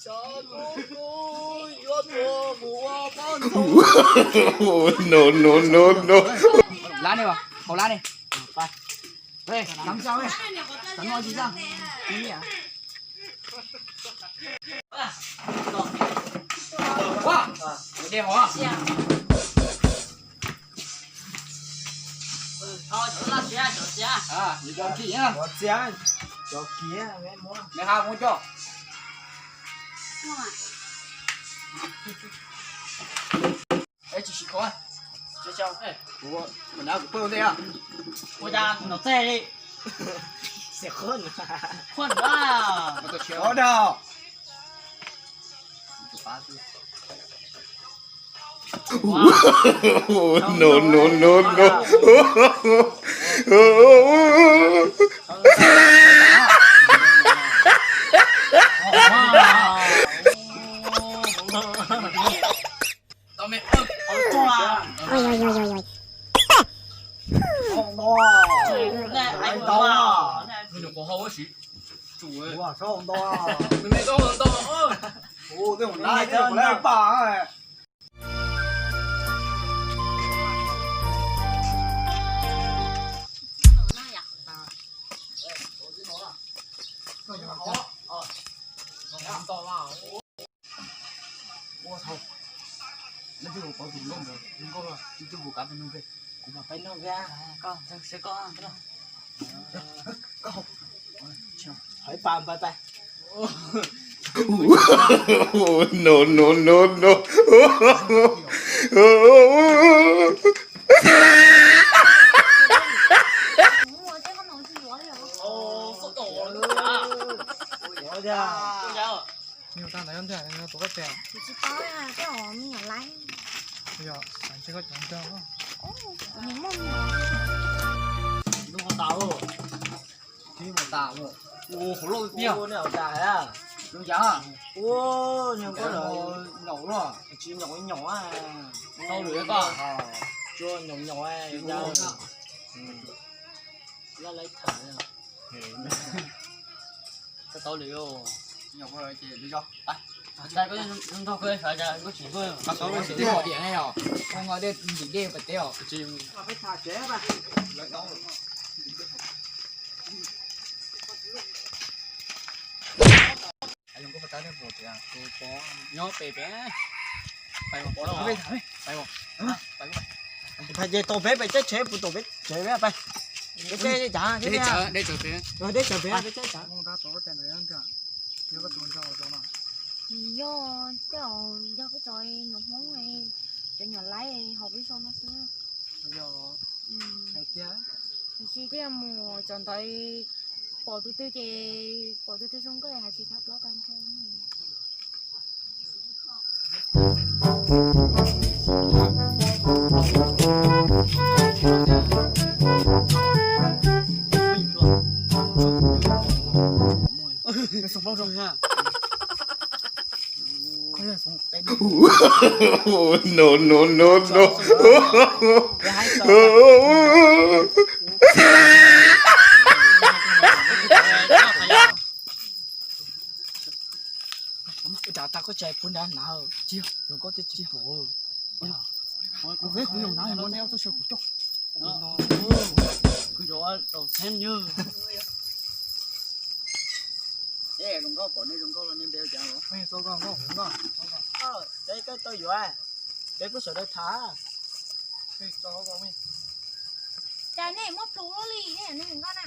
No, no, no, no. Lab ne, hauv lab ne. Tsis sim khov, kuv nab kuv pawg ntej. Ua cas tus nom txeg li? Xiam qhuab, qhuab a. Ov dag. No, no, no, no. Oi, oi, oi, oi, oi. Ua thaum, leej twg pov tus nkauj ntawd, nkauj los, leej twg hu kav peb nug peb, kuv mam peb nug peb, koj, seb koj, koj, hais pab pab pab. No, no, no, no. Ua cas? Nws ua tau ntawd ntiag, nws ua tus koj tias. Kuv tsis paub, tej zaum me nyuam laib. Yog, xav ntshe koj cov nrog. Kuv nim muaj me nyuam. Ntuj, ua tas, ua tas, ua hauv loj tiag. Ua tas, zoo cas? Ua nyuam koj lawm, nyaum los tsis nyaum, nyaum. Tau lwm koj. Tsuas nyaum nyaum, laj laib tham. Tau lwm. Koj nrog koj sawv cas koj tsis koj tsis pom diam ne yom, koj nqa dej ntim dej pem teb os. Nyob pem pem. Phais ces tom peb pem teb tsev, puas tom peb tsev peb pais. Deb tsev pem, deb tsev pem. Yog tej zaum yog peb cov nyuam Hmoob, cov nyuam laib hauv peb zos no xwb. Tiam sis tej zaum mus cov ntawd pom tus twg ces pom tus twg zoo nkauj hais tsis tau plaub tag nrho. No, no, no, no. Ua cas tag koj tsis pub nrad hnav, tsis yog zoo nkauj twb tsis pom. Kuv ve kuv yog hnav no nej ob tug sawv kuv coj. Kuv yuav tau txheeb nyuj. Zoo nkauj pom nej zoo nkauj los nej npe ua cas los? Peb tau yuav, peb kuj sawv daws tham. Cas nej muab plhus luaj li ne, nej nkauj na.